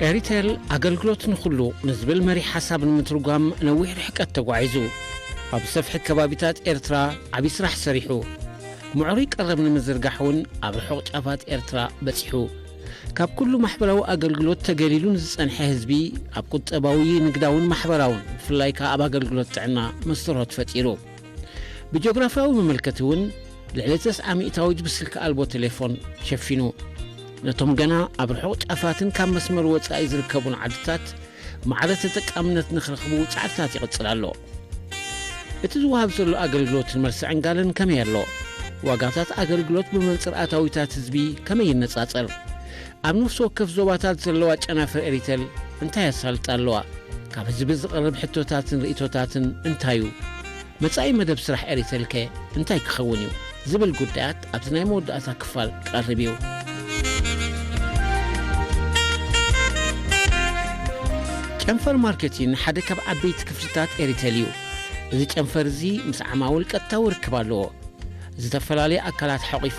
ኤሪቴል ኣገልግሎት ንኹሉ ንዝብል መሪሕ ሓሳብ ንምትርጓም ነዊሕ ርሕቀት ተጓዒዙ። ኣብ ሰፍሒ ከባቢታት ኤርትራ ዓቢ ስራሕ ሰሪሑ። ምዕሩይ ቀረብ ንምዝርጋሕ እውን ኣብ ርሑቕ ጫፋት ኤርትራ በጺሑ። ካብ ኩሉ ማሕበራዊ ኣገልግሎት ተገሊሉ ንዝጸንሐ ህዝቢ ኣብ ቁጠባዊ፣ ንግዳውን ማሕበራውን፣ ብፍላይ ከኣ ኣብ ኣገልግሎት ጥዕና መስተርሆት ፈጢሩ። ብጂኦግራፍያዊ መመልከቲ እውን ልዕሊ ተስዓ ሚእታዊት ብስልኪ ኣልቦ ቴሌፎን ሸፊኑ። ነቶም ገና ኣብ ርሑቕ ጫፋትን ካብ መስመር ወጻኢ ዝርከቡን ዓድታት ማዕረ ተጠቃምነት ንኽረኽቡ ጻዕርታት ይቕጽል ኣሎ። እቲ ዝወሃብ ዘሎ ኣገልግሎትን መልሲ ዕንጋለን ከመይ ኣሎ? ዋጋታት ኣገልግሎት ብመንጽር ኣታዊታት ህዝቢ ከመይ ይነጻጸር? ኣብ ነፍሲ ወከፍ ዞባታት ዘለዋ ጨናፍር ኤሪቴል እንታይ ኣሳልጣ ኣለዋ? ካብ ህዝቢ ዝቐርብ ሕቶታትን ርእይቶታትን እንታይ እዩ? መጻኢ መደብ ስራሕ ኤሪቴል ከ እንታይ ክኸውን እዩ? ዝብል ጉዳያት ኣብቲ ናይ መወዳእታ ክፋል ቀሪብ እዩ። ጨንፈር ማርኬቲን ሓደ ካብ ዓበይቲ ክፍልታት ኤሪቴል እዩ። እዚ ጨንፈር እዚ ምስ ዓማውል ቀጥታዊ ርክብ ኣለዎ። ዝተፈላለየ ኣካላት ሓቒፉ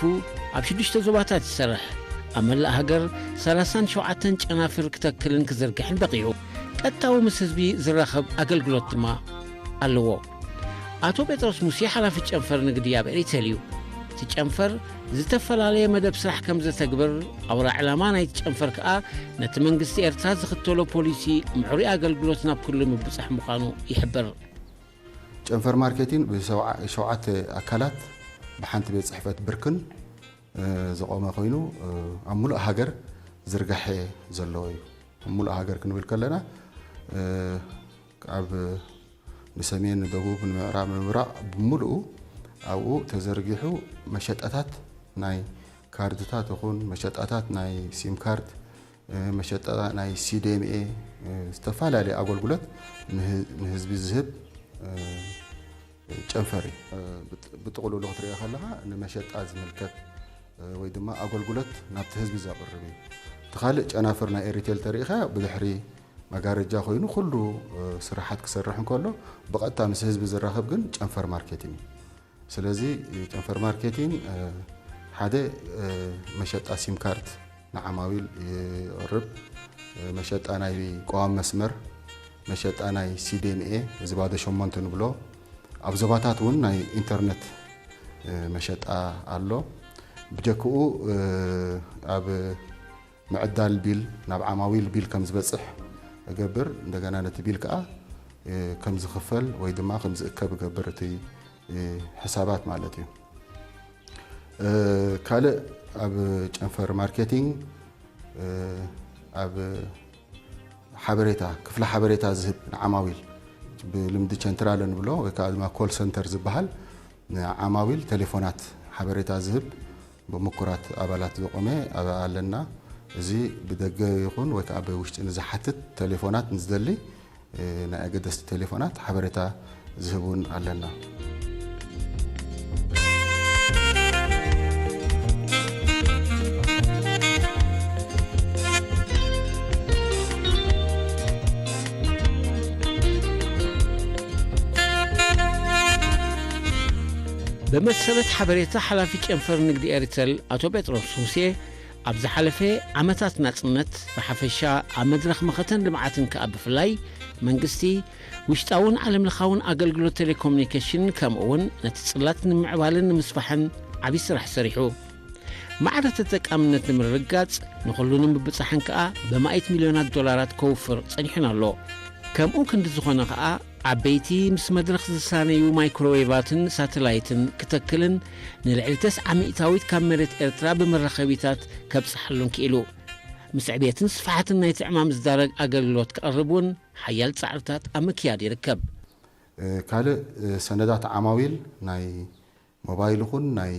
ኣብ ሽዱሽተ ዞባታት ይሰርሕ። ኣብ መላእ ሃገር ሰላሳን ሸውዓተን ጨናፍር ክተክልን ክዝርግሕን በቒዑ። ቀጥታዊ ምስ ህዝቢ ዝራኸብ ኣገልግሎት ድማ ኣለዎ። ኣቶ ጴጥሮስ ሙሴ ሓላፊ ጨንፈር ንግዲ ኣብ ኤሪቴል እዩ። እቲ ጨንፈር ዝተፈላለየ መደብ ስራሕ ከም ዘተግብር፣ ኣውራ ዕላማ ናይቲ ጨንፈር ከኣ ነቲ መንግስቲ ኤርትራ ዝኽተሎ ፖሊሲ ምዕሩይ ኣገልግሎት ናብ ኩሉ ምብጻሕ ምዃኑ ይሕብር። ጨንፈር ማርኬቲን ብሸውዓ-፣ ሸውዓተ ኣካላት ብሓንቲ ቤት ጽሕፈት ብርክን፣ እ፣ ዝቖመ ኮይኑ፣ እ፣ ኣብ ሙሉእ ሃገር ዝርጋሐ ዘለዎ እዩ። ኣብ ሙሉእ ሃገር ክንብል ከለና፣ እ፣ ኣብ ንሰሜን፣ ንደቡብ፣ ንምዕራብ፣ ንምብራቕ ብምሉኡ ኣብኡ ተዘርጊሑ መሸጣታት ናይ ካርድታት ይኹን መሸጣታት ናይ ሲም ካርድ፣ እ፣ መሸጣ ናይ ሲ ዲ ኤም ኤ፣ እ፣ ዝተፈላለዩ ኣገልግሎት ንህ-፣ ንህዝቢ ዝህብ፣ እ፣ ጨንፈር እዩ። እ፣ ብጥ-፣ ብጥቕሉሉ ክትሪኦ ከለኻ ንመሸጣ ዝምልከት፣ እ፣ ወይ ድማ ኣገልግሎት ናብቲ ህዝቢ ዘቕርብ እዩ። እቲ ካልእ ጨናፍር ናይ ኤሪቴል ተሪኢኻ ብድሕሪ መጋረጃ ኮይኑ ኩሉ፣ እ፣ ስራሓት ክሰርሕ እንከሎ ብቐጥታ ምስ ህዝቢ ዝራኸብ ግን ጨንፈር ማርኬቲንግ እዩ። ስለዚ ጨንፈር ማርኬቲንግ፣ እ፣ ሓደ፣ እ፣ መሸጣ ሲም ካርድ ንዓማዊል የቕርብ። እ፣ መሸጣ ናይ ቀዋሚ መስመር፣ መሸጣ ናይ ሲ ዲ ኤም ኤ፣ እዚ ባዶ ሸሞንተ ንብሎ። ኣብ ዞባታት እውን ናይ ኢንተርነት፣ እ፣ መሸጣ ኣሎ። ብጀክኡ፣ እ፣ ኣብ ምዕዳል ቢል ናብ ዓማዊል ቢል ከም ዝበጽሕ እገብር። እንደገና ነቲ ቢል ከኣ፣ እ፣ ከም ዝኽፈል ወይ ድማ ከም ዝእከብ እገብር እቲ፣ እ፣ ሕሳባት ማለት እዩ። እ፣ ካልእ ኣብ ጨንፈር ማርኬቲንግ፣ እ፣ ኣብ ሓበሬታ፣ ክፍሊ ሓበሬታ ዝህብ ንዓማዊል፣ ብልምዲ ቸንትራለ ንብሎ ወይ ከኣ ድማ ኮል ሰንተር ዝበሃል ንዓማዊል ቴሌፎናት ሓበሬታ ዝህብ ብምኩራት ኣባላት ዝቖመ ኣብ-፣ ኣለና። እዚ ብደገ ይኹን ወይ ከኣ ብውሽጢ ንዝሓትት ቴሌፎናት ንዝደሊ፣ እ፣ ናይ ኣገደስቲ ቴሌፎናት ሓበሬታ ዝህብ እውን ኣለና። ብመሰረት ሓበሬታ ሓላፊ ጨንፈር ንግዲ ኤሪተል ኣቶ ጴጥሮስ ሙሴ፣ ኣብ ዝሓለፈ ዓመታት ናጽነት ብሓፈሻ፣ ኣብ መድረኽ መኸተን ልምዓትን ከኣ ብፍላይ፣ መንግስቲ ውሽጣውን ዓለምለኻውን ኣገልግሎት ቴሌኮሙኒኬሽን፣ ከምኡ'ውን ነቲ ጽላት ንምምዕባልን ንምስፋሕን ዓቢ ስራሕ ሰሪሑ። ማዕረ ተጠቃምነት ንምርግጋጽ፣ ንኹሉ ንምብጻሕን ከኣ ብማእት ሚልዮናት ዶላራት ከውፍር ጸኒሑን ኣሎ። ከምኡ ክንዲ ዝኾነ ከኣ፣ ዓበይቲ ምስ መድረኽ ዝሳነዩ ማይክሮዌቫትን ሳተላይትን ክተክልን ንልዕሊ ተስዓ ሚእታዊት ካብ መሬት ኤርትራ ብመራኸቢታት ከብጽሓሉን ክኢሉ። ምስ ዕብየትን ስፍሓትን ናይቲ ዕማም ዝዳረግ ኣገልግሎት ክቐርብ እውን ሓያል ጻዕርታት ኣብ ምክያድ ይርከብ። እ፣ ካልእ፣ እ፣ ሰነዳት ዓማዊል ናይ ሞባይል ይኹን ናይ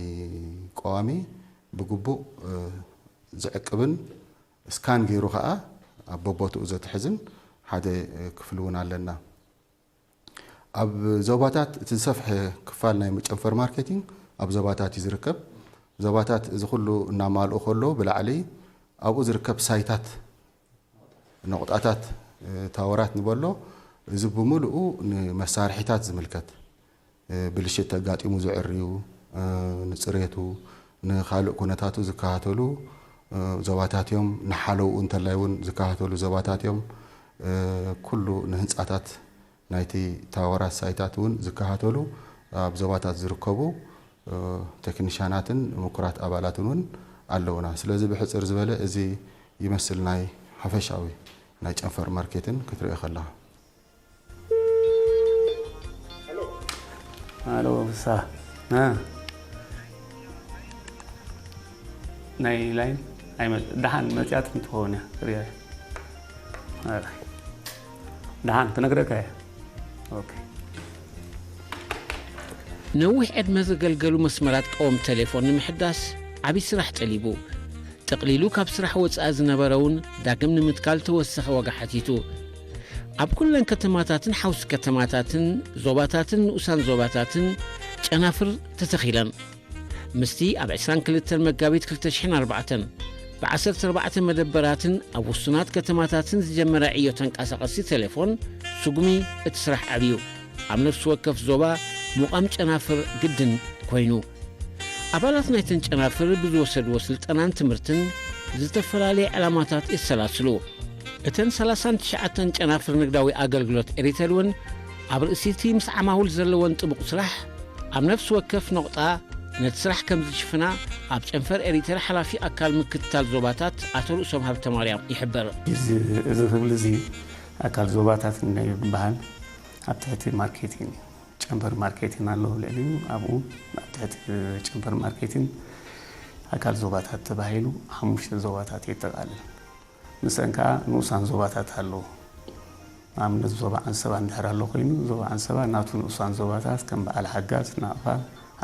ቀዋሚ ብግቡእ፣ እ፣ ዝዕቅብን ስካን ገይሩ ኸኣ ኣብ በቦትኡ ዘትሕዝን ሓደ፣ እ፣ ክፍሊ እውን ኣለና። ኣብ ዞባታት እቲ ዝሰፍሐ ክፋል ናይ ጨንፈር ማርኬቲንግ ኣብ ዞባታት እዩ ዝርከብ። ዞባታት እዚ ኩሉ እናማልኡ ከሎ ብላዕሊ ኣብኡ ዝርከብ ሳይታት፣ ነቑጣታት፣ እ፣ ታወራት ንበሎ፣ እዚ ብምሉኡ ንመሳርሒታት ዝምልከት፣ እ፣ ብልሽት ተጋጢሙ ዝዕርዩ፣ እ፣ ንጽሬቱ፣ ንኻልእ ኩነታቱ ዝከታተሉ፣ እ፣ ዞባታት እዮም። ንሓለውኡ እንተላይ እውን ዝከታተሉ ዞባታት እዮም። እ፣ ኩሉ ንህንጻታት ናይቲ ታወራት ሳይታት እውን ዝከታተሉ ኣብ ዞባታት ዝርከቡ፣ እ፣ ቴክኒሻናትን ምኩራት ኣባላትን እውን ኣለውና። ስለዚ ብሕጽር ዝበለ እዚ ይመስል ናይ ሓፈሻዊ ናይ ጨንፈር ማርኬትን ክትሪኦ ከለኻ። ኣሎ ፍሳ ናይ ላይን ኣይመ- ደሓን መፅያት ትኸውን እያ ክሪኣ እያ። ኣረ፣ ደሓን ክነግረካ እያ። ኦኬ። ነዊሕ ዕድመ ዘገልገሉ መስመራት ቀወም ቴሌፎን ንምሕዳስ ዓብዪ ስራሕ ጠሊቡ። ጠቕሊሉ ካብ ስራሕ ወጻኢ ዝነበረ እውን ዳግም ንምትካል ተወሰኸ ዋጋ ሓቲቱ። ኣብ ኩለን ከተማታትን ሓውሲ ከተማታትን ዞባታትን ንኡሳን ዞባታትን ጨናፍር ተተኺለን። ምስቲ ኣብ ዕስራን ክልተን መጋቢት ክልተ ሽሕን ኣርባዕተን ብዓሰርተ ኣርባዕተ መደበራትን ኣብ ውሱናት ከተማታትን ዝጀመረ ዕዮ ተንቀሳቐሲ ቴሌፎን ስጉሚ እቲ ስራሕ ዓብዩ ኣብ ነፍሲ ወከፍ ዞባ ምቋም ጨናፍር ግድን ኮይኑ። ኣባላት ናይተን ጨናፍር ብዝወሰድዎ ስልጠናን ትምህርትን ዝተፈላለየ ዕላማታት የሰላስሉ። እተን ሰላሳን ትሽዓተን ጨናፍር ንግዳዊ ኣገልግሎት ኤሪተል እውን ኣብ ርእሲቲ ምስ ዓማውል ዘለወን ጥቡቕ ስራሕ ኣብ ነፍሲ ወከፍ ነቑጣ ነቲ ስራሕ ከም ዝሽፍና ኣብ ጨንፈር ኤሪተል ሓላፊ ኣካል ምክትታል ዞባታት ኣቶ ርእሶም ሃብተማርያም ይሕብር። እዚ እዚ ክብል እዚ ኣካል ዞባታት ናይ ዝበሃል ኣብ ትሕቲ ማርኬቲንግ እዩ። ጨንፈር ማርኬቲንግ ኣሎ ልዕሊኡ ኣብኡ ኣብ ትሕቲ ጨንፈር ማርኬቲንግ ኣካል ዞባታት ተባሂሉ ሓሙሽተ ዞባታት የጠቓልል። ምስአን ከዓ ንኡሳን ዞባታት ኣለዉ። ንኣብነት ዞባ ዓንሰባ እንድሕር ኣሎ ኮይኑ ዞባ ዓንሰባ ናቱ ንኡሳን ዞባታት ከም በዓል ሓጋዝ፣ ናቕፋ፣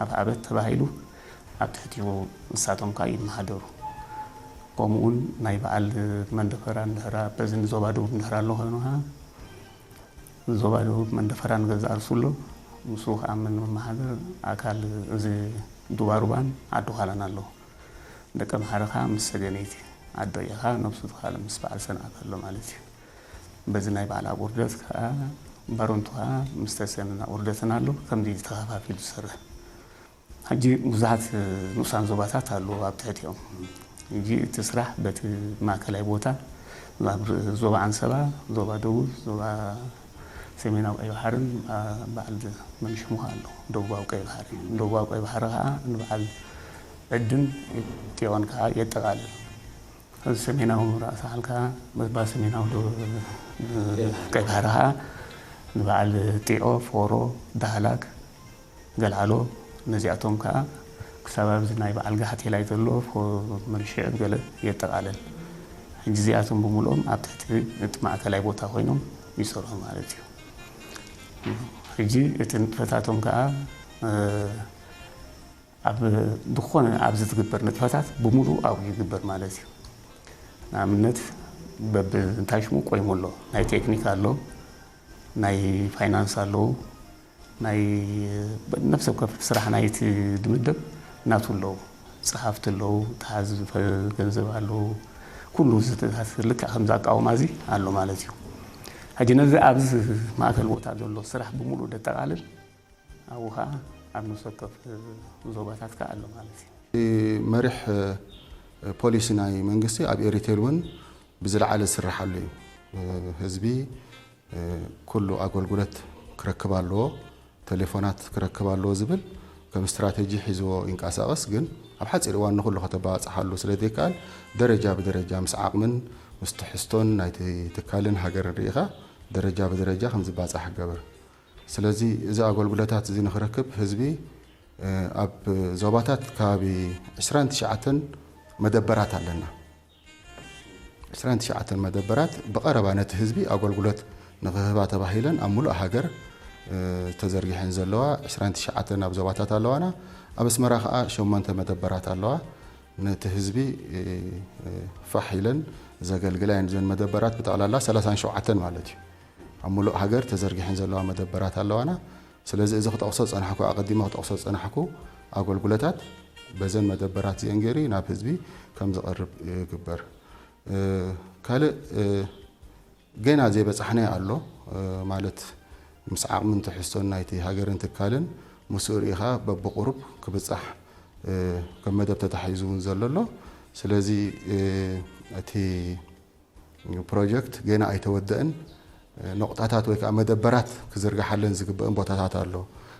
ኣፍዓበት ተባሂሉ ኣብ ትሕቲኡ ንሳቶም ከዓ ይመሓደሩ። ከምኡውን ናይ በዓል መንደፈራ እንድሕራ በዚ ንዞባ ደቡብ እንድሕር ኣሎ ኮይኑ ከዓ ዞባ ደቡብ መንደፈራ ንገዛ ኣርሱ ኣሎ። ምስኡ ከዓ መመሓደር ኣካል እዚ ዱባሩባን ዓዲ ዃላን ኣለዉ። ደቀምሓረ ከዓ ምስ ሰገነይቲ፣ ዓዲ ዒኻ ነብሱ ተኻለ ምስ በዓል ሰንዓፈ ኣሎ ማለት እዩ። በዚ ናይ በዓል ኣብ ውርደት ከዓ ባረንቱ ከዓ ምስ ተሰንን ኣብ ውርደትን ኣሎ። ከምዚ ተኸፋፊሉ ዝሰርሕ ሕጂ ብዙሓት ንኡሳን ዞባታት ኣለዉ ኣብ ትሕቲኦም። ሕጂ እቲ ስራሕ በቲ ማእከላይ ቦታ ኣብ ዞባ ዓንሰባ፣ ዞባ ደቡብ፣ ዞባ ሰሜናዊ ቀይ ባሕርን በዓል መንሽሙኻ ኣለዉ። ደቡባዊ ቀይ ባሕሪ፣ ደቡባዊ ቀይ ባሕሪ ከዓ ንበዓል ዕድን ጢዖን ከዓ የጠቓልል። እዚ ሰሜናዊ ምብራቕ ሳሕል ከዓ በባ ሰሜናዊ ዶ- ቀይ ባሕሪ ከዓ ንበዓል ጢዖ፣ ፎሮ፣ ዳህላክ፣ ገልዓሎ፣ ነዚኣቶም ከዓ ክሳብ ኣብዚ ናይ በዓል ጋሕቴላይ ዘሎ ፎ- መንሽዕ ገለ የጠቓልል። ሕጂ እዚኣቶም ብምልኦም ኣብ ትሕቲ እቲ ማእከላይ ቦታ ኮይኖም ይሰርሑ ማለት እዩ። ሕጂ እቲ ንጥፈታቶም ከዓ እ፣ ኣብ ዝኾነ ኣብዚ ትግበር ንጥፈታት ብምሉእ ኣብኡ ይግበር ማለት እዩ። ንኣብነት በብ እንታይ ሽሙ ቆይሙ ኣሎ፣ ናይ ቴክኒክ ኣሎ፣ ናይ ፋይናንስ ኣለዉ፣ ናይ ነፍሲ ወከፍ ስራሕ ናይቲ ድምደብ ናቱ ኣለዉ። ጸሓፍቲ ኣለዉ፣ ተሓዚ ፈ- ገንዘብ ኣለዉ። ኩሉ ዝትታት ልክዕ ከምዚ ኣቃውማ እዚ ኣሎ ማለት እዩ። ሕጂ ነዚ ኣብዚ ማእከል ቦታ ዘሎ ስራሕ ብምሉእ ደጠቓልል ኣብኡ ኸዓ ኣብ ነፍሲ ወከፍ ዞባታት ከኣ ኣሎ ማለት እዩ። መሪሕ ፖሊሲ ናይ መንግስቲ ኣብ ኤሪቴል እውን ብዝለዓለ ዝስርሓሉ እዩ። ህዝቢ ኩሉ ኣገልግሎት ክረክብ ኣለዎ፣ ቴሌፎናት ክረክብ ኣለዎ ዝብል ከም ስትራቴጂ ሒዝዎ ይንቀሳቐስ። ግን ኣብ ሓፂር እዋን ንኩሉ ከተባፅሓሉ ስለ ዘይከኣል ደረጃ ብደረጃ ምስ ዓቕምን ምስ ትሕዝቶን ናይቲ ትካልን ሃገርን ርኢኻ ደረጃ ብደረጃ ከም ዝባፃሕ ይገበር። ስለዚ እዚ ኣገልግሎታት እዚ ንክረክብ ህዝቢ ኣብ ዞባታት ከባቢ ዕስራን ትሽዓተን መደበራት ኣለና። ዕስራን ትሽዓተን መደበራት ብቐረባ ነቲ ህዝቢ ኣገልግሎት ንክህባ ተባሂለን ኣብ ሙሉእ ሃገር ተዘርጊሐን ዘለዋ ዕስራን ትሽዓተን ኣብ ዞባታት ኣለዋና። ኣብ ኣስመራ ከዓ ሸሞንተ መደበራት ኣለዋ። ነቲ ህዝቢ ፋሕ ኢለን ዘገልግላ እየን። እዘን መደበራት ብጠቕላላ ሰላሳን ሸውዓተን ማለት እዩ። ኣብ ሙሉእ ሃገር ተዘርጊሐን ዘለዋ መደበራት ኣለዋና። ስለዚ እዚ ክጠቕሶ ዝጸናሕኩ፣ ኣቐዲመ ክጠቕሶ ዝጸናሕኩ ኣገልግሎታት በዘን መደበራት እዚአን ገይሩ ናብ ህዝቢ ከም ዝቐርብ ይግበር። ካልእ ገና ዘይበጻሕናዮ ኣሎ፣ ማለት ምስ ዓቕምን ትሕዝቶን ናይቲ ሃገርን ትካልን ምስኡ ርኢኻ በብቑሩብ ክብጻሕ ከም መደብ ተታሒዙ እውን ዘሎ ኣሎ። ስለዚ እቲ ፕሮጀክት ገና ኣይተወደእን። ነቑጣታት ወይ ከዓ መደበራት ክዝርግሓለን ዝግበእን ቦታታት ኣሎ።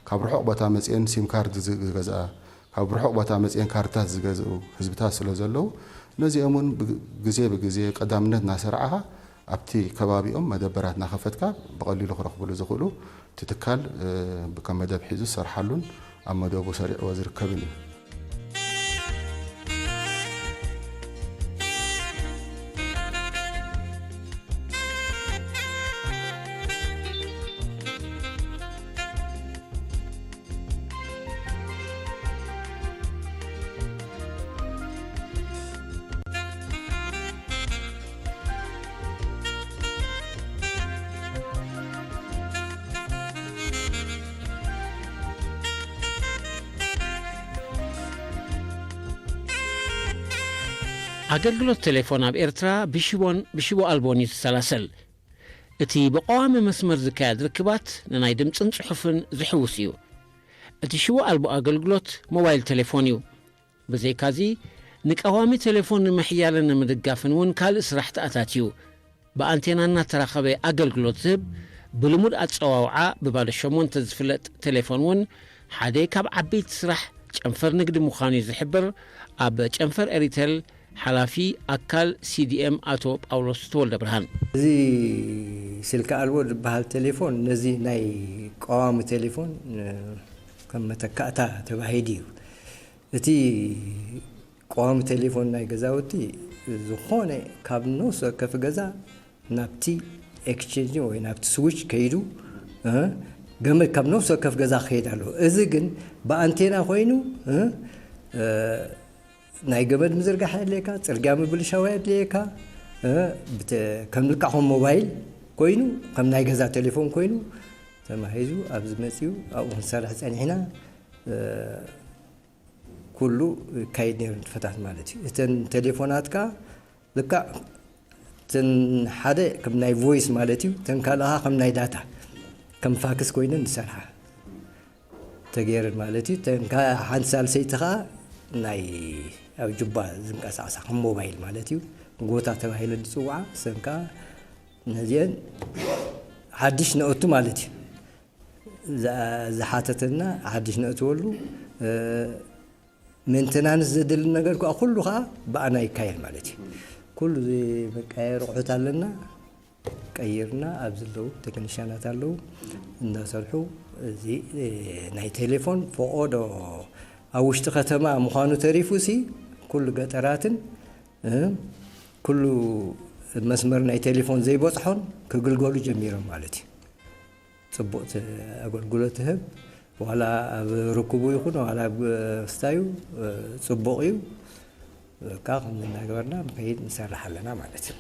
ካብ ርሑቕ ቦታ መፅኤን ሲም ካርድ ዝገዝኣ፣ ካብ ርሑቕ ቦታ መፅኤን ካርድታት ዝገዝኡ ህዝብታት ስለ ዘለዉ፣ ነዚኦም እውን ግዜ ብግዜ ቀዳምነት እናሰርዓኻ ኣብቲ ከባቢኦም መደበራት እናኸፈትካ ብቐሊሉ ክረኽብሉ ዝኽእሉ እቲ ትካል ከም መደብ ሒዙ ዝሰርሓሉን ኣብ መደቡ ሰሪዕዎ ዝርከብን እዩ። ኣገልግሎት ቴሌፎን ኣብ ኤርትራ ብሽቦን ብሽቦ ኣልቦን እዩ ዝሰላሰል። እቲ ብቐዋሚ መስመር ዝካየድ ርክባት ንናይ ድምጽን ጽሑፍን ዝሕውስ እዩ። እቲ ሽቦ ኣልቦ ኣገልግሎት ሞባይል ቴሌፎን እዩ። ብዘይካዚ፣ ንቀዋሚ ቴሌፎን ንምሕያልን ንምድጋፍን እውን ካልእ ስራሕ ተኣታትዩ። ብኣንቴና እናተራኸበ ኣገልግሎት ዝህብ ብልሙድ ኣጸዋውዓ ብባዶ ሸሞንተ ዝፍለጥ ቴሌፎን እውን ሓደ ካብ ዓበይቲ ስራሕ ጨንፈር ንግዲ ምዃኑ እዩ ዝሕብር ኣብ ጨንፈር ኤሪቴል ሓላፊ ኣካል ሲዲኤም ኣቶ ጳውሎስ ተወልደብርሃን። እዚ ስልኪ ኣልቦ ዝበሃል ቴሌፎን ነዚ ናይ ቀዋሚ ቴሌፎን ከም መተካእታ ተባሂሉ እዩ። እቲ ቀዋሚ ቴሌፎን ናይ ገዛውቲ ዝኾነ ካብ ነፍሲ ወከፍ ገዛ ናብቲ ኤክስቼንጅ ወይ ናብቲ ስዊች ከይዱ ገመድ ካብ ነፍሲ ወከፍ ገዛ ክኸይድ ኣለዎ። እዚ ግን ብኣንቴና ኮይኑ ናይ ገመድ ምዝርጋሕ የድልየካ፣ ፅርግያ ምብልሻው የድልየካ። ከም ልክዕ ከም ሞባይል ኮይኑ ከም ናይ ገዛ ቴሌፎን ኮይኑ ተማሂዙ ኣብዚ መፅዩ ኣብኡ ክንሰርሕ ፀኒሕና። ኩሉ ይካየድ ነይሩ ንጥፈታት ማለት እዩ። እተን ቴሌፎናት ከኣ ልክዕ እተን ሓደ ከም ናይ ቮይስ ማለት እዩ፣ እተን ካልእ ከኣ ከም ናይ ዳታ ከም ፋክስ ኮይነን ዝሰርሓ ተገይረን ማለት እዩ። እተን ከኣ ሓንቲ ሳልሰይቲ ከኣ ናይ ኣብ ጁባ ዝንቀሳቐሳ ከም ሞባይል ማለት እዩ፣ ጎታ ተባሂለን ዝጽውዓ፣ እሰን ከኣ ነዚአን ሓድሽ ነእቱ ማለት እዩ። ዝሓተተና ሓድሽ ነእትወሉ ሜንተናንስ ዘድሊ ነገር ከዓ ኩሉ ከዓ ብኣና ይካየድ ማለት እዩ። ኩሉ መቀያየሪ ኣቑሑት ኣለና ቀይርና ኣብ ዘለዉ ቴክኒሻናት ኣለዉ እንዳሰርሑ እዚ ናይ ቴሌፎን ፈቆዶ ኣብ ውሽጢ ከተማ ምዃኑ ተሪፉ ሲ ኩሉ ገጠራትን ኩሉ መስመር ናይ ቴሌፎን ዘይበፅሖን ክግልገሉ ጀሚሮም ማለት እዩ። ፅቡቕ ኣገልግሎት ትህብ። ዋላ ኣብ ርክቡ ይኹን ዋላ ኣብ ስታዩ ፅቡቕ እዩ። እካ ከምዚ እናገበርና ንኸይድ ንሰርሕ ኣለና ማለት እዩ።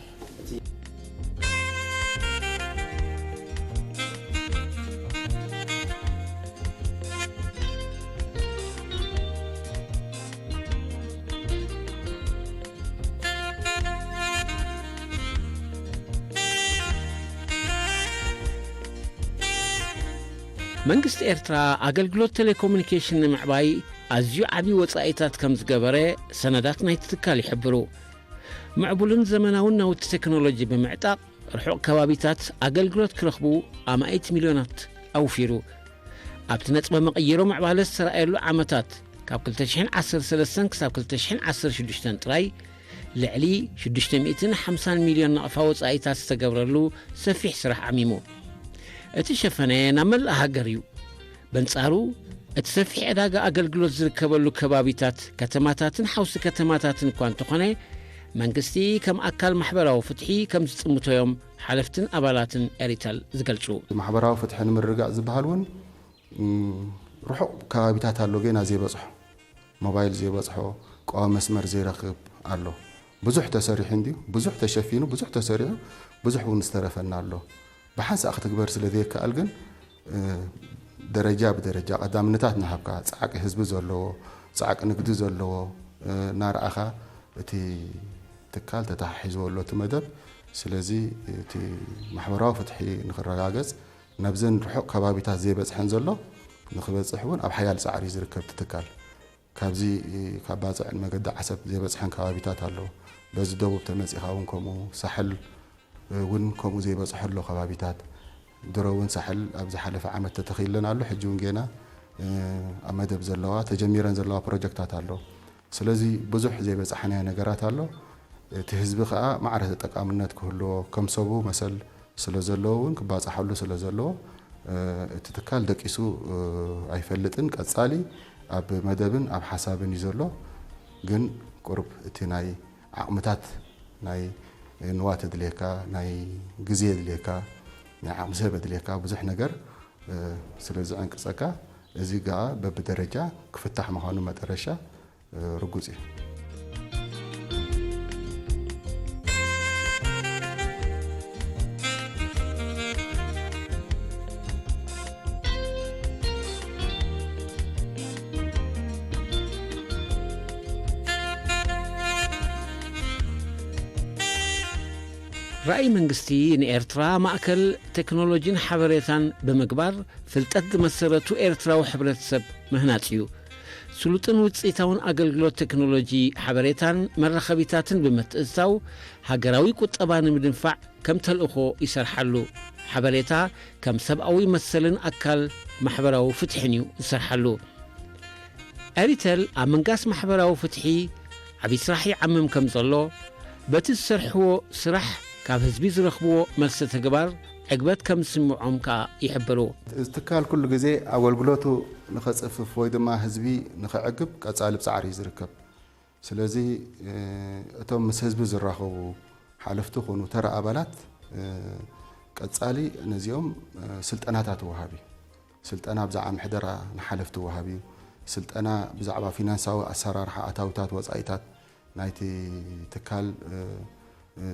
መንግስቲ ኤርትራ ኣገልግሎት ቴሌኮሙኒኬሽን ንምዕባይ ኣዝዩ ዓቢ ወጻኢታት ከም ዝገበረ ሰነዳት ናይቲ ትካል ይሕብሩ። ምዕቡልን ዘመናውን ናውቲ ቴክኖሎጂ ብምዕጣቕ ርሑቕ ከባቢታት ኣገልግሎት ክረኽቡ ኣማኢት ሚልዮናት ኣውፊሩ። ኣብቲ ነጥበ መቐይሮ ምዕባለ ዝተራእየሉ ዓመታት ካብ ክልተ ሽሕን ዓሰርተ ሰለስተን ክሳብ ክልተ ሽሕን ዓሰርተ ሽዱሽተን ጥራይ ልዕሊ ሽዱሽተ ሚእትን ሓምሳን ሚልዮን ናቕፋ ወጻኢታት ዝተገብረሉ ሰፊሕ ስራሕ ዓሚሙ። እቲ ሸፈነ ናብ መላእ ሃገር እዩ። በንጻሩ እቲ ሰፊሕ ዕዳጋ ኣገልግሎት ዝርከበሉ ከባቢታት ከተማታትን ሓውሲ ከተማታትን እኳ እንተኾነ መንግስቲ ከም ኣካል ማሕበራዊ ፍትሒ ከም ዝጽምቶ እዮም ሓለፍትን ኣባላትን ኤሪተል ዝገልጹ። ማሕበራዊ ፍትሒ ንምርግጋጽ ዝበሃል እውን ርሑቕ ከባቢታት ኣሎ ገና ዘይበጽሖ ሞባይል ዘይበጽሖ ቀዋሚ መስመር ዘይረኽብ ኣሎ። ብዙሕ ተሰሪሑ እንድዩ፣ ብዙሕ ተሸፊኑ፣ ብዙሕ ተሰሪሑ፣ ብዙሕ እውን ዝተረፈና ኣሎ። ብሓንሳእ ክትግበር ስለ ዘይከኣል ግን ደረጃ ብደረጃ ቀዳምነታት እናሃብካ ጻዕቂ ህዝቢ ዘለዎ፣ ጻዕቂ ንግዲ ዘለዎ እናረኣኻ እቲ ትካል ተተሓሒዝዎ ኣሎ እቲ መደብ። ስለዚ እቲ ማሕበራዊ ፍትሒ ንክረጋገጽ ናብዘን ርሑቕ ከባቢታት ዘይበጽሐን ዘሎ ንክበጽሕ እውን ኣብ ሓያል ጻዕሪ እዩ ዝርከብ እቲ ትካል። ካብዚ ካብ ባጽዕን መገዲ ዓሰብ ዘይበጽሐን ከባቢታት ኣሎ። በዚ ደቡብ ተመጺኻ እውን ከምኡ፣ ሳሕል እውን ከምኡ ዘይበጽሐ ኣሎ ከባቢታት። ድሮ እውን ሳሕል ኣብ ዝሓለፈ ዓመት ተተኺለን ኣሎ፣ ሕጂ እውን ጌና ኣብ መደብ ዘለዋ፣ ተጀሚረን ዘለዋ ፕሮጀክታት ኣሎ። ስለዚ ብዙሕ ዘይበጻሕናዮ ነገራት ኣሎ። እቲ ህዝቢ ከኣ ማዕረ ተጠቃምነት ክህልዎ፣ ከም ሰቡ መሰል ስለ ዘለዎ እውን ክባጻሓሉ ስለ ዘለዎ፣ እቲ ትካል ደቂሱ ኣይፈልጥን። ቀጻሊ ኣብ መደብን ኣብ ሓሳብን እዩ ዘሎ። ግን ቁሩብ እቲ ናይ ዓቕምታት፣ ናይ ንዋት የድልየካ፣ ናይ ግዜ የድልየካ፣ ናይ ዓቕሚ ሰብ የድልየካ፣ ብዙሕ ነገር ስለ ዝዕንቅጸካ፣ እዚ ገኣ በብደረጃ ክፍታሕ ምዃኑ መጠረሻ ርጉጽ እዩ። ራእይ መንግስቲ ንኤርትራ ማእከል ቴክኖሎጂን ሓበሬታን ብምግባር፣ ፍልጠት ዝመሰረቱ ኤርትራዊ ሕብረተሰብ ምህናጽ እዩ። ስሉጥን ውጽኢታውን ኣገልግሎት ቴክኖሎጂ ሓበሬታን መራኸቢታትን ብምትእትታው፣ ሃገራዊ ቁጠባ ንምድንፋዕ ከም ተልእኾ ይሰርሓሉ። ሓበሬታ ከም ሰብኣዊ መሰልን ኣካል ማሕበራዊ ፍትሕን እዩ ዝሰርሓሉ። ኤሪተል ኣብ ምንጋስ ማሕበራዊ ፍትሒ ዓብዪ ስራሕ ይዓምም ከም ዘሎ፣ በቲ ዝሰርሕዎ ስራሕ ካብ ህዝቢ ዝረኽብዎ መልሰ ተግባር ዕግበት ከም ዝስምዖም ከኣ ይሕብሩ። እዚ ትካል ኩሉ ግዜ ኣገልግሎቱ ንኸጽፍፍ ወይ ድማ ህዝቢ ንኸዕግብ ቀጻሊ ብጻዕሪ እዩ ዝርከብ። ስለዚ እቶም ምስ ህዝቢ ዝራኸቡ ሓለፍቲ ኾኑ ተራ ኣባላት ቀጻሊ ነዚኦም ስልጠናታት ወሃቢ፣ ስልጠና ብዛዕባ ምሕደራ ንሓለፍቲ ወሃቢ፣ ስልጠና ብዛዕባ ፊናንሳዊ ኣሰራርሓ ኣታዊታት ወጻኢታት ናይቲ ትካል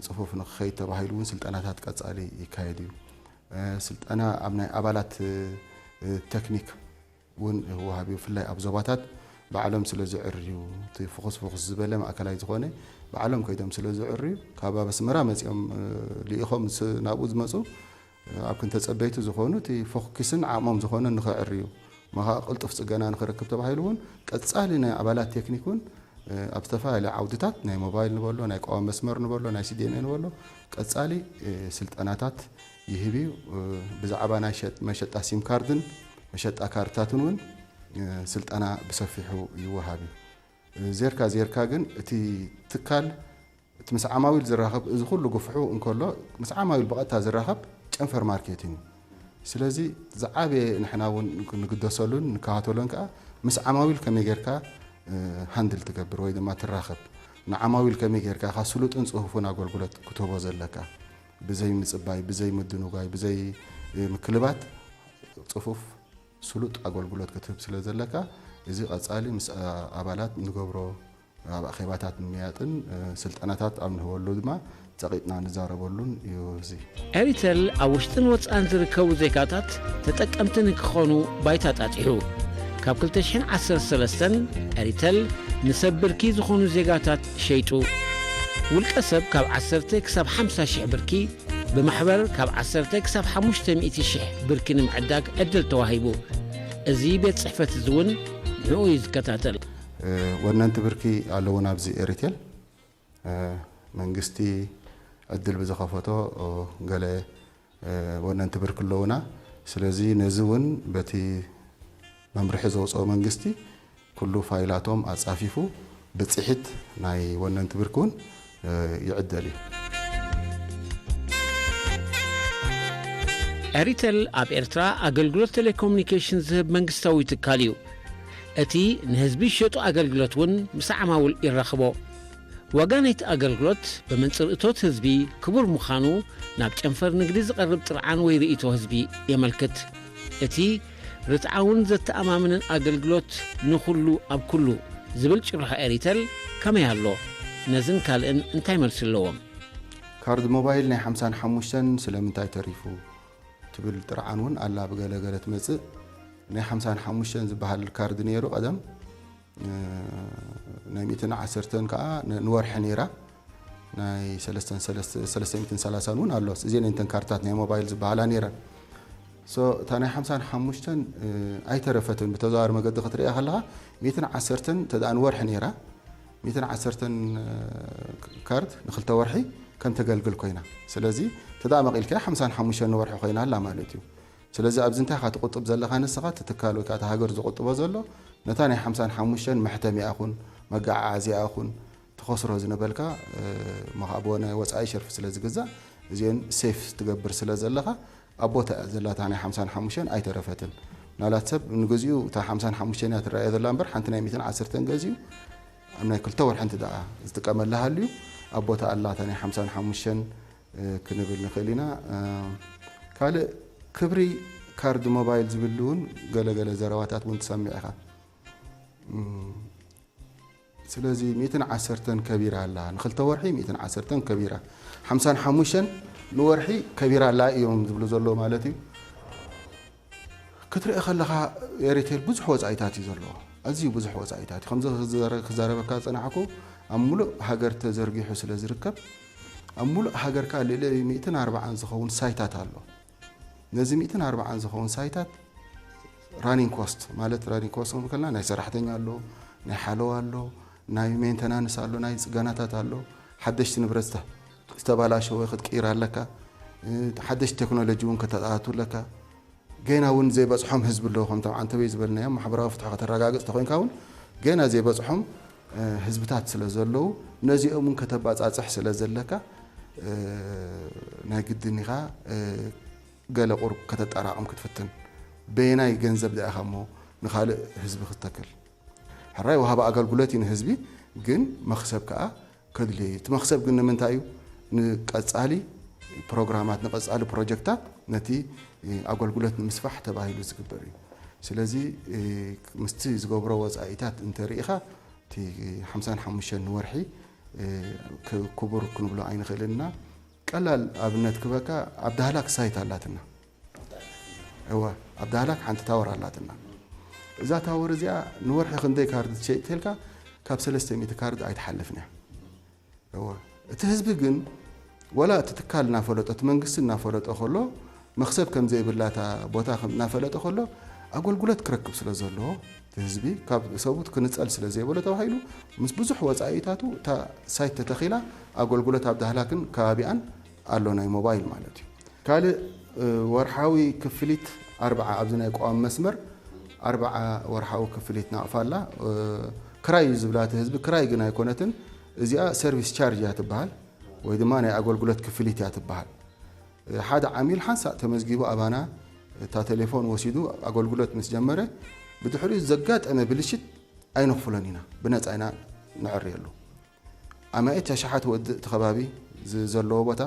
ጽፉፍ ንክኸይድ ተባሂሉ እውን ስልጠናታት ቀጻሊ ይካየድ እዩ። ስልጠና ኣብ ናይ ኣባላት ቴክኒክ እውን ወሃቢ፣ ብፍላይ ኣብ ዞባታት ባዕሎም ስለ ዝዕርዩ፣ እቲ ፍኹስ ፍኹስ ዝበለ ማእከላይ ዝኾነ ባዕሎም ከይዶም ስለ ዝዕርዩ፣ ካብ ኣብ ኣስመራ መጺኦም ልኢኾም ናብኡ ዝመጹ ኣብ ክንተ ጸበይቲ ዝኾኑ እቲ ፎክስን ዓቕሞም ዝኾነ ንኸዕርዩ፣ መኻ ቅልጡፍ ጽገና ንኽረክብ ተባሂሉ እውን ቀጻሊ ናይ ኣባላት ቴክኒክ እውን ኣብ ዝተፈላለዩ ዓውድታት ናይ ሞባይል ንበሎ፣ ናይ ቀዋሚ መስመር ንበሎ፣ ናይ ሲዲኤምኤ ንበሎ ቀጻሊ ስልጠናታት ይህብ እዩ። ብዛዕባ ናይ መሸጣ ሲም ካርድን መሸጣ ካርድታትን እውን ስልጠና ብሰፊሑ ይወሃብ እዩ። ዜርካ ዜርካ ግን እቲ ትካል እቲ ምስ ዓማዊል ዝራኸብ፣ እዚ ኩሉ ግፍሑ እንከሎ ምስ ዓማዊል ብቐጥታ ዝራኸብ ጨንፈር ማርኬቲንግ እዩ። ስለዚ ዝዓበየ ንሕና እውን ንግደሰሉን ንከታተሎን ከኣ ምስ ዓማዊል ከመይ ጌርካ ሃንድል ትገብር ወይ ድማ ትራኸብ፣ ንዓማዊል ከመይ ጌርካ ኢኻ ስሉጥን ጽፉፍን ኣገልግሎት ክትህቦ ዘለካ፣ ብዘይ ምጽባይ፣ ብዘይ ምድንጓይ፣ ብዘይ ምክልባት ጽፉፍ ስሉጥ ኣገልግሎት ክትህብ ስለ ዘለካ፣ እዚ ቀጻሊ ምስ ኣባላት ንገብሮ ኣብ ኣኼባታት ምምያጥን ስልጠናታት ኣብ ንህበሉ ድማ ጸቒጥና ንዛረበሉን እዩ። እዚ ኤሪተል ኣብ ውሽጥን ወጻእን ዝርከቡ ዜጋታት ተጠቀምቲ ንክኾኑ ባይታ ጣጢሑ። ካብ ክልተ ሽሕን ዓሰርተ ሰለስተን ኤሪተል ንሰብ ብርኪ ዝኾኑ ዜጋታት ሸይጡ። ውልቀ ሰብ ካብ ዓሰርተ ክሳብ ሓምሳ ሽሕ ብርኪ፣ ብማሕበር ካብ ዓሰርተ ክሳብ ሓሙሽተ ሚእቲ ሽሕ ብርኪ ንምዕዳግ ዕድል ተዋሂቡ። እዚ ቤት ጽሕፈት እዚ እውን ንዕኡ እዩ ዝከታተል። ወነንቲ ብርኪ ኣለዉን ኣብዚ ኤሪቴል። መንግስቲ ዕድል ብዝኸፈቶ ገለ ወነንቲ ብርኪ ኣለዉና። ስለዚ ነዚ እውን በቲ መምርሒ ዘውፅኦ መንግስቲ ኩሉ ፋይላቶም ኣፃፊፉ ብፅሒት ናይ ወነንቲ ብርኪ እውን ይዕደል እዩ። ኤሪተል ኣብ ኤርትራ ኣገልግሎት ቴሌኮሙኒኬሽን ዝህብ መንግስታዊ ትካል እዩ። እቲ ንህዝቢ ዝሸጡ ኣገልግሎት እውን ምስ ዓማውል ይራኽቦ። ዋጋ ናይቲ ኣገልግሎት ብመንጽር እቶት ህዝቢ ክቡር ምዃኑ ናብ ጨንፈር ንግዲ ዝቐርብ ጥርዓን ወይ ርእይቶ ህዝቢ የመልክት። እቲ ርትዓውን ዘተኣማምንን ኣገልግሎት ንኹሉ ኣብ ኩሉ ዝብል ጭርሖ ኤሪተል ከመይ ኣሎ? ነዝን ካልእን እንታይ መልሲ ኣለዎም? ካርድ ሞባይል ናይ ሓምሳን ሓሙሽተን ስለምንታይ ተሪፉ? ትብል ጥርዓን እውን ኣላ ብገለ ገለ ትመጽእ። ናይ ሓምሳን ሓሙሽተን ዝበሃል ካርድ ነይሩ ቀደም፣ ናይ ሚእትን ዓሰርተን ከኣ ንወርሒ ነይራ። ናይ ሰለስተ ሚእትን ሰላሳን እውን ኣሎ። እዚኤን እተን ካርድታት ናይ ሞባይል ዝበሃላ ነይረን። So እታ ናይ ሓምሳን ሓሙሽተን ኣይተረፈትን። ብተዘዋዋሪ መገዲ ክትሪኣ ከለኻ ሚእትን ዓሰርተን ተደኣ ንወርሒ ነይራ፣ ሚእትን ዓሰርተን ካርድ ንክልተ ወርሒ ከም ተገልግል ኮይና። ስለዚ ተደኣ መቒልካያ ሓምሳን ሓሙሽተን ንወርሒ ኮይና ኣላ ማለት እዩ። ስለዚ ኣብዚ እንታይ ኢኻ ትቑጥብ ዘለኻ ንስኻ? እቲ ትካል ወይ ከዓ እቲ ሃገር ዝቑጥቦ ዘሎ ነታ ናይ ሓምሳን ሓሙሽተን መሕተሚኣ ኹን መጋዓዓዚኣ ኹን ትኸስሮ ዝነበልካ፣ እሞ ከዓ ብናይ ወፃኢ ሸርፊ ስለ ዝግዛእ እዚአን ሴፍ ትገብር ስለ ዘለኻ ኣብ ቦታ እያ ዘላ። እታ ናይ ሓምሳን ሓሙሽተን ኣይተረፈትን። ምናልባት ሰብ ንግዚኡ እታ ሓምሳን ሓሙሽተን እያ ትረኣዮ ዘላ እምበር ሓንቲ ናይ ሚእትን ዓሰርተን ገዚኡ ኣብ ናይ ክልተ ወርሒ እንተ ደኣ ዝጥቀመላ ሃልዩ ኣብ ቦታ ኣላ እታ ናይ ሓምሳን ሓሙሽተን ክንብል ንኽእል ኢና። ካልእ ክብሪ ካርድ ሞባይል ዝብል እውን ገለገለ ዘረባታት እውን ትሰምዕ ኢኻ። ስለዚ ሚእትን ዓሰርተን ከቢራ ኣላ፣ ንክልተ ወርሒ ሚእትን ዓሰርተን ከቢራ፣ ሓምሳን ሓሙሽተን ንወርሒ ከቢራ ኣላ እዮም ዝብሉ ዘለዉ ማለት እዩ። ክትርኢ ከለኻ ኤሪቴል ብዙሕ ወፃኢታት እዩ ዘለዎ፣ ኣዝዩ ብዙሕ ወፃኢታት እዩ። ከምዚ ክዛረ- ክዛረበካ ዝፀናሕኩ ኣብ ሙሉእ ሃገር ተዘርጊሑ ስለ ዝርከብ ኣብ ሙሉእ ሃገርካ ልዕሊ ሚእትን ኣርባዓን ዝኸውን ሳይታት ኣሎ። ነዚ ሚእትን ኣርባዓን ዝኸውን ሳይታት ራኒንግ ኮስት ማለት ራኒንግ ኮስት ክንብል ከለና ናይ ሰራሕተኛ ኣሎ፣ ናይ ሓለዋ ኣሎ፣ ናይ ሜንተናንስ ኣሎ፣ ናይ ፅገናታት ኣሎ። ሓደሽቲ ንብረት ዝተ- ዝተባላሸወ ክትቅይር ኣለካ። ሓደሽቲ ቴክኖሎጂ እውን ከተኣቱ ኣለካ። ገና እውን ዘይበፅሖም ህዝቢ ኣለዉ። ከምቶም ዓንተበይ ዝበልናዮም ማሕበራዊ ፍትሒ ከተረጋግፅ ተኮይንካ እውን ገና ዘይበፅሖም ህዝብታት ስለ ዘለዉ ነዚኦም እውን ከተባፃፅሕ ስለ ዘለካ ናይ ግድን ኢኻ ገለ ቁሩብ ከተጠራቕም ክትፍትን። በየናይ ገንዘብ ዳኢኻ እሞ ንኻልእ ህዝቢ ክትተክል? ሕራይ ወሃቢ ኣገልግሎት እዩ ንህዝቢ፣ ግን መኽሰብ ከኣ ከድልዮ እዩ። እቲ መኽሰብ ግን ንምንታይ እዩ? ንቀጻሊ ፕሮግራማት፣ ንቀጻሊ ፕሮጀክታት ነቲ ኣገልግሎት ንምስፋሕ ተባሂሉ ዝግበር እዩ። ስለዚ ምስቲ ዝገብሮ ወጻኢታት እንተርኢኻ እቲ ሓምሳን ሓሙሽተን ንወርሒ ክቡር ክንብሎ ኣይንኽእልን ኢና። ቀላል ኣብነት ክበካ ኣብ ዳህላክ ሳይት ኣላትና። እወ ኣብ ዳህላክ ሓንቲ ታወር ኣላትና። እዛ ታወር እዚኣ ንወርሒ ክንደይ ካርድ ትሸይጥ ተልካ ካብ ሰለስተ ሚእቲ ካርድ ኣይትሓልፍን እያ። እወ እቲ ህዝቢ ግን ወላ እቲ ትካል እናፈለጦ እቲ መንግስቲ እናፈለጦ ከሎ መኽሰብ ከም ዘይብላ እታ ቦታ ከም እናፈለጠ ከሎ ኣገልግሎት ክረክብ ስለ ዘለዎ እቲ ህዝቢ ካብ ሰብኡት ክንጸል ስለ ዘይበሎ ተባሂሉ ምስ ብዙሕ ወጻኢታቱ እታ ሳይት ተተኺላ ኣገልግሎት ኣብ ዳህላክን ከባቢኣን ኣሎ ናይ ሞባይል ማለት እዩ። ካልእ ወርሓዊ ክፍሊት ኣርብዓ ኣብዚ ናይ ቀዋሚ መስመር ኣርብዓ ወርሓዊ ክፍሊት ናቕፋ ኣላ። ክራይ እዩ ዝብላ እቲ ህዝቢ፣ ክራይ ግን ኣይኮነትን። እዚኣ ሰርቪስ ቻርጅ እያ ትበሃል ወይ ድማ ናይ ኣገልግሎት ክፍሊት እያ ትበሃል። ሓደ ዓሚል ሓንሳእ ተመዝጊቡ ኣባና እታ ቴሌፎን ወሲዱ ኣገልግሎት ምስ ጀመረ ብድሕሪኡ ዘጋጠመ ብልሽት ኣይነኽፍሎን ኢና፣ ብነፃ ኢና ነዕርየሉ። ኣማኢት ኣሽሓት ወድእ እቲ ከባቢ ዝ- ዘለዎ ቦታ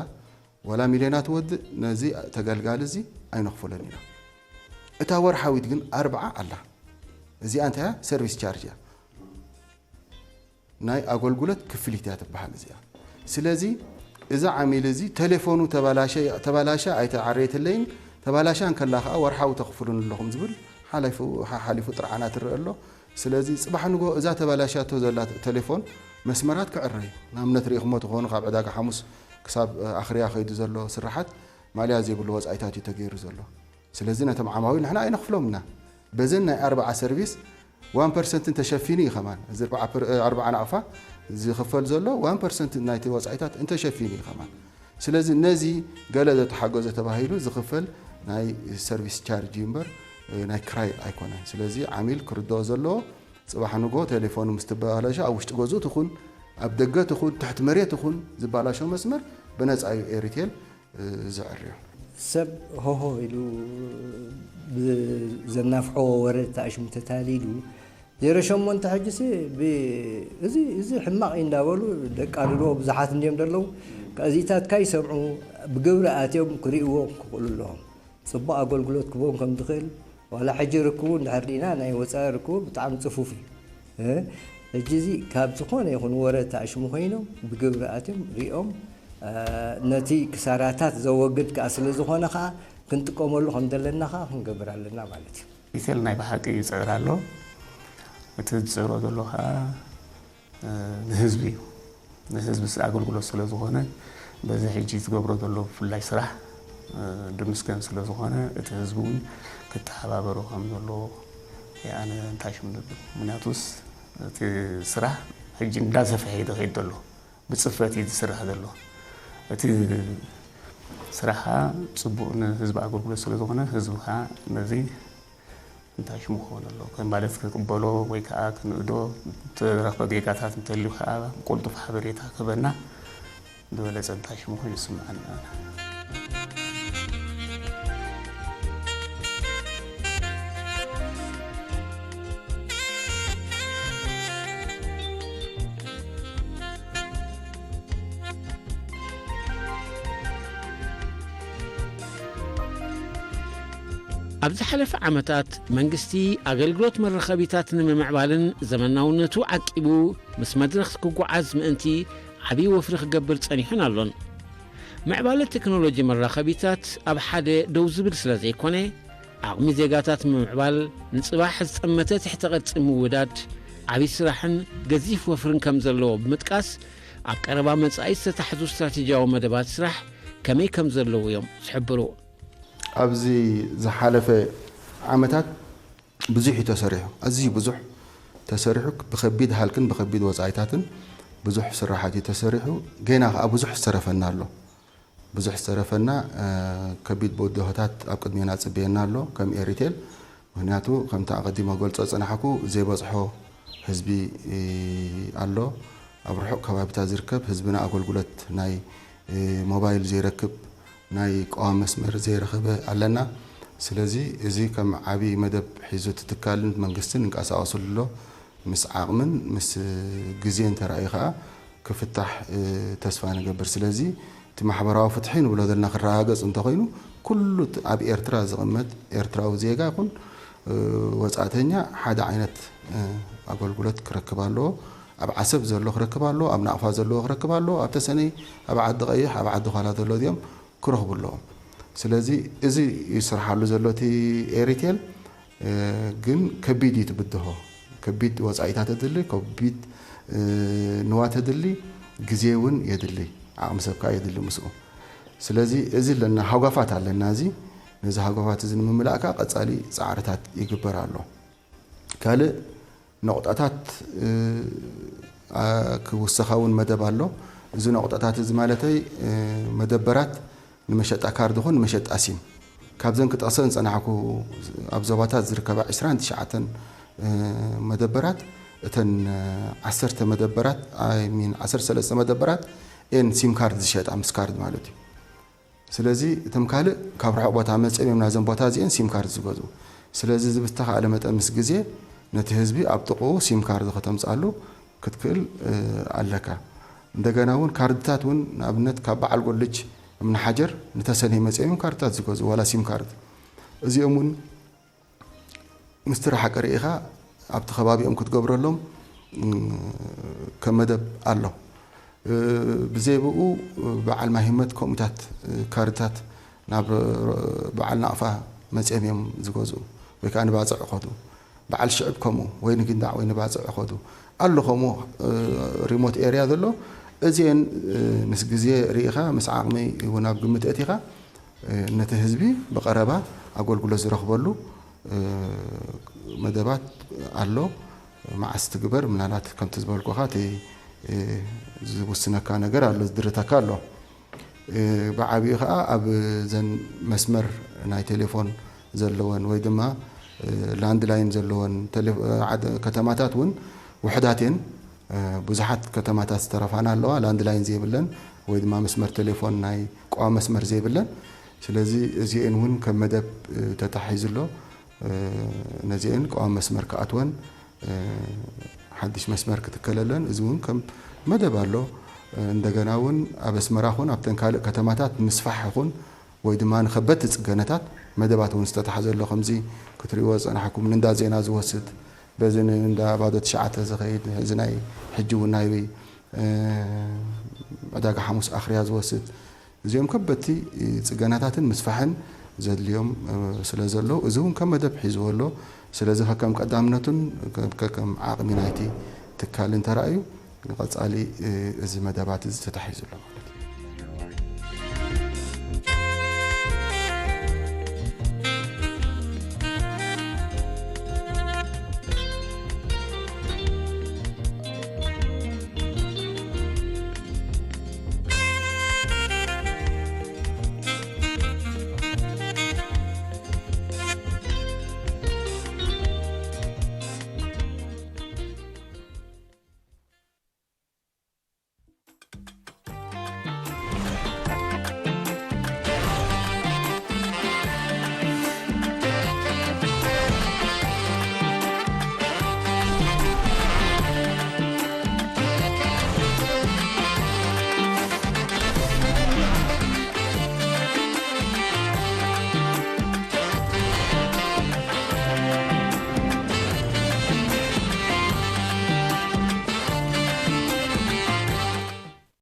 ዋላ ሚልዮናት ወድእ ነዚ ተገልጋሊ እዚ ኣይነኽፍሎን ኢና። እታ ወርሓዊት ግን ኣርብዓ ኣላ። እዚኣ እንታይ እያ? ሰርቪስ ቻርጅ እያ። ናይ ኣገልግሎት ክፍሊት እያ ትበሃል እዚኣ። ስለዚ እዚ ዓሚል እዚ ቴሌፎኑ ተባላሸ ተባላሸ ኣይተዓረየትለይን፣ ተባላሻ እንከላ ከዓ ወርሓዊ ተኽፍሉን ኣለኹም ዝብል ሓሊፉ ሓሓሊፉ ጥርዓና ትረአ ኣሎ። ስለዚ ፅባሕ ንጎ እዛ ተባላሻቶ ዘላ ቴሌፎን መስመራት ክዕረዩ ንኣብነት ርኢኹሞ ትኾኑ ካብ ዕዳጋ ሓሙስ ክሳብ ኣኽርያ ከይዱ ዘሎ ስራሓት ማልያ ዘይብሉ ወፃኢታት እዩ ተገይሩ ዘሎ። ስለዚ ነቶም ዓማዊል ንሕና ኣይነኽፍሎም ኢና። በዘን ናይ ኣርብዓ ሰርቪስ ዋን ፐርሰንት እንተሸፊኑ እዩ ከማን እዚ ኣርብዓ ናቕፋ ዝኽፈል ዘሎ ዋን ፐርሰንት ናይቲ ወፃኢታት እንተሸፊኑ እዩ ከማን። ስለዚ ነዚ ገለ ዘተሓገዘ ተባሂሉ ዝኽፈል ናይ ሰርቪስ ቻርጅ እዩ እምበር ናይ ክራይ ኣይኮነን። ስለዚ ዓሚል ክርድኦ ዘለዎ ፅባሕ ንጎ ቴሌፎኑ ምስ ትበላሾ ኣብ ውሽጢ ገዝኡ ትኹን ኣብ ደገ ትኹን ትሕቲ መሬት ትኹን ዝባላሾ መስመር ብነፃ እዩ ኤሪቴል ዘዕርዮ። ሰብ ሆሆ ኢሉ ብዘናፍሖ ወረ ተኣሽሙ ተታሊሉ ዜሮ ሸሞንተ ሕጅሲ እዚ እዚ ሕማቕ እዩ እንዳበሉ ደቃልልዎ ብዙሓት እንዲዮም ዘለዉ። ከዚታት ካይሰምዑ ብግብሪ ኣትዮም ክርእይዎ ክኽእሉ ኣለዎም። ፅቡቕ ኣገልግሎት ክቦም ከም ዝኽእል ዋላ ሕጂ ርክቡ እንድሕር ዲና ናይ ወፃኢ ርክቡ ብጣዕሚ ፅፉፍ እዩ። ሕጂ እዚ ካብ ዝኾነ ይኹን ወረ ተኣሽሙ ኮይኖም ብግብሪ ኣትዮም ሪኦም ነቲ ክሳራታት ዘወግድ ከዓ ስለ ዝኾነ ከዓ ክንጥቀመሉ ከም ዘለና ከዓ ክንገብር ኣለና ማለት እዩ። ኢቴል ናይ ብሓቂ ይፅዕር ኣሎ። እቲ ዝፅዕሮ ዘሎ ከዓ ንህዝቢ እዩ። ንህዝቢ ኣገልግሎት ስለ ዝኾነ በዚ ሕጂ ዝገብሮ ዘሎ ብፍላይ ስራሕ ድምስገን ስለ ዝኾነ፣ እቲ ህዝቢ እውን ክተሓባበሮ ከም ዘለዎ ኣነ እንታይ ሽም ዝብል። ምክንያቱስ እቲ ስራሕ ሕጂ እንዳሰፍሐ እዩ ዝኸይድ ዘሎ፣ ብፅፈት እዩ ዝስራሕ ዘሎ። እቲ ስራሕ ጽቡቕ ንህዝቢ ኣገልግሎት ስለ ዝኾነ፣ ህዝቢ ከዓ ነዚ እንታይ ሽሙ ክኸውን ኣለዎ? ከም ማለት ክቅበሎ ወይ ከዓ ክንእዶ፣ ተረኽበ ጌጋታት እንተልዩ ከዓ ቅልጡፍ ሓበሬታ ክህበና ዝበለጸ እንታይ ሽሙ ኮይኑ ይስምዓኒ ኣነ። ኣብ ዝሓለፈ ዓመታት መንግስቲ ኣገልግሎት መራኸቢታት ንምምዕባልን ዘመናውነቱ ዓቂቡ ምስ መድረኽ ክጓዓዝ ምእንቲ ዓብዪ ወፍሪ ክገብር ጸኒሑን ኣሎን። ምዕባለ ቴክኖሎጂ መራኸቢታት ኣብ ሓደ ደው ዝብል ስለ ዘይኮነ፣ ዓቕሚ ዜጋታት ምምዕባል፣ ንጽባሕ ዝጠመተ ትሕተ ቅርጺ ምውዳድ ዓብዪ ስራሕን ገዚፍ ወፍርን ከም ዘለዎ ብምጥቃስ፣ ኣብ ቀረባ መጻኢ ዝተታሕዙ ስትራቴጂያዊ መደባት ስራሕ ከመይ ከም ዘለዉ እዮም ዝሕብሩ። ኣብዚ ዝሓለፈ ዓመታት ብዙሕ እዩ ተሰሪሑ፣ ኣዝዩ ብዙሕ ተሰሪሑ፣ ብኸቢድ ሃልክን ብኸቢድ ወጻኢታትን ብዙሕ ስራሓት እዩ ተሰሪሑ። ገና ከኣ ብዙሕ ዝተረፈና ኣሎ። ብዙሕ ዝተረፈና፣ እ፣ ከቢድ ብድሆታት ኣብ ቅድሜና ጽበየና ኣሎ፣ ከም ኤሪቴል። ምኽንያቱ፣ ከምቲ ኣቐዲመ ገልጾ ዝጸናሕኩ፣ ዘይበጽሖ ህዝቢ፣ እ፣ ኣሎ። ኣብ ርሑቕ ከባቢታት ዝርከብ ህዝብና ኣገልግሎት ናይ፣ እ፣ ሞባይል ዘይረክብ፣ ናይ ቀዋሚ መስመር ዘይረኸበ ኣለና። ስለዚ፣ እዚ ከም ዓቢ መደብ ሒዙ እቲ ትካልን መንግስትን ይንቀሳቐስሉ ኣሎ። ምስ ዓቕምን ምስ ግዜን ተራእዩ ኸኣ ክፍታሕ፣ እ፣ ተስፋ ንገብር። ስለዚ፣ እቲ ማሕበራዊ ፍትሒ ንብሎ ዘለና ክረጋገጽ እንተኾይኑ፣ ኩሉ እቲ ኣብ ኤርትራ ዝቕመጥ ኤርትራዊ ዜጋ ይኹን፣ እ፣ ወጻእተኛ ሓደ ዓይነት፣ እ፣ ኣገልግሎት ክረክብ ኣለዎ። ኣብ ዓሰብ ዘሎ ክረክብ ኣለዎ፣ ኣብ ናቕፋ ዘለዎ ክረክብ ኣለዎ፣ ኣብ ተሰነይ፣ ኣብ ዓዲ ቀይሕ፣ ኣብ ዓዲ ዃላ ዘሎ እዚኦም ክረኽቡ ኣለዎም። ስለዚ፣ እዚ ይስርሓሉ ዘሎ እቲ ኤሪቴል፣ እ፣ ግን ከቢድ እዩ እቲ ብድሆ። ከቢድ ወጻኢታት የድሊ፣ ከቢድ፣ እ፣ ንዋት የድሊ፣ ግዜ እውን የድሊ፣ ዓቕሚ ሰብ ከኣ የድሊ ምስኡ። ስለዚ፣ እዚ ኣለና ሃጓፋት ኣለና፣ እዚ፣ ነዚ ሃጓፋት እዚ ንምምላእ ከኣ ቀጻሊ ጻዕርታት ይግበር ኣሎ። ካልእ ነቑጣታት፣ እ፣ ኣ፣ ክውሰኻ እውን መደብ ኣሎ። እዚ ነቑጣታት እዚ ማለተይ፣ እ፣ መደበራት ንመሸጣ ካርድ ይኹን ንመሸጣ ሲም። ካብዘን ክጠቕሰን ዝጸናሕኩ ኣብ ዞባታት ዝርከባ ዕስራን ትሽዓተን፣ እ፣ መደበራት፣ እተን፣ እ፣ ዓሰርተ መደበራት፣ ኣይ ሚን፣ ዓሰርተ ሰለስተ መደበራት እየን ሲም ካርድ ዝሸጣ፣ ምስ ካርድ ማለት እዩ። ስለዚ እቶም ካልእ ካብ ርሑቕ ቦታ መጺኦም እዮም ናይዘን ቦታ እዚአን ሲም ካርድ ዝገዝኡ። ስለዚ እዚ ብዝተኻእለ መጠን ምስ ግዜ ነቲ ህዝቢ ኣብ ጥቕኡ ሲም ካርድ ከተምጽኣሉ ክትክእል፣ እ፣ ኣለካ። እንደገና እውን ካርድታት እውን ንኣብነት ካብ በዓል ጎልጅ እምኒ ሓጀር ንተሰነይ መጺኦም እዮም ካርድታት ዝገዝኡ፣ ዋላ ሲም ካርድ። እዚኦም እውን ምስቲ ረሓቂ ርኢኻ ኣብቲ ከባቢኦም ክትገብረሎም፣ እ፣ ከም መደብ ኣሎ። እ፣ ብዘይ ብኡ በዓል ማይ ህይመት ከምኡታት፣ እ፣ ካርድታት ናብ በዓል ናቕፋ መጺኦም እዮም ዝገዝኡ ወይ ከዓ ንባጽዕ ይኸዱ። በዓል ሽዕብ ከምኡ ወይ ንጊንዳዕ ወይ ንባጽዕ ይኸዱ። ኣሎ ከምኡ፣ እ፣ ሪሞት ኤርያ ዘሎ። እዚአን፣ እ፣ ምስ ግዜ ርኢኻ ምስ ዓቕሚ እውን ኣብ ግምት ኣእቲኻ፣ እ፣ ነቲ ህዝቢ ብቐረባ ኣገልግሎት ዝረኽበሉ፣ እ፣ መደባት ኣሎ። መዓስ ትግበር? ምናልባት ከምቲ ዝበልኩኻ እቲ፣ እ፣ ዝውስነካ ነገር ኣሎ፣ ዝድርተካ ኣሎ። እ፣ ብዓቢኡ ኸኣ ኣብ ዘን መስመር ናይ ቴሌፎን ዘለወን ወይ ድማ፣ እ፣ ላንድላይን ዘለወን ቴሌ-፣ እ፣ ዓደ-፣ ከተማታት እውን ውሑዳት እየን። እ፣ ብዙሓት ከተማታት ዝተረፋና ኣለዋ፣ ላንድላይን ዘይብለን ወይ ድማ መስመር ቴሌፎን ናይ ቀዋሚ መስመር ዘይብለን። ስለዚ እዚአን እውን ከም መደብ፣ እ፣ ተታሒዙ ኣሎ። እ፣ ነዚአን ቀዋሚ መስመር ክኣትወን፣ እ፣ ሓድሽ መስመር ክትከለለን፣ እዚ እውን ከም መደብ ኣሎ። እ፣ እንደገና እውን ኣብ ኣስመራ ኹን ኣብተን ካልእ ከተማታት ምስፋሕ ይኹን ወይ ድማ ንኸበድቲ ጽገነታት መደባት እውን ዝተታሕዘ ኣሎ። ከምዚ ክትርእይዎ ዝጸናሕኩም ንእንዳ ዜና ዝወስድ፣ በዚ ንእንዳ ባዶ ትሽዓተ ዝኸይድ፣ እዚ ናይ ሕጂ እውን ናይ፣ እ፣ ዕዳጋ ሓሙስ ኣኽርያ ዝወስድ፣ እዚኦም ከበድቲ ጽገናታትን ምስፋሕን ዘድልዮም፣ እ፣ ስለ ዘለዉ፣ እዚ እውን ከም መደብ ሒዝዎ ኣሎ። ስለዚ ከከም ቀዳምነቱን ከ-፣ ከከም ዓቕሚ ናይቲ ትካልን ተራእዩ፣ ንቐጻሊ፣ እ፣ እዚ መደባት እዚ ተታሒዙ ኣሎ።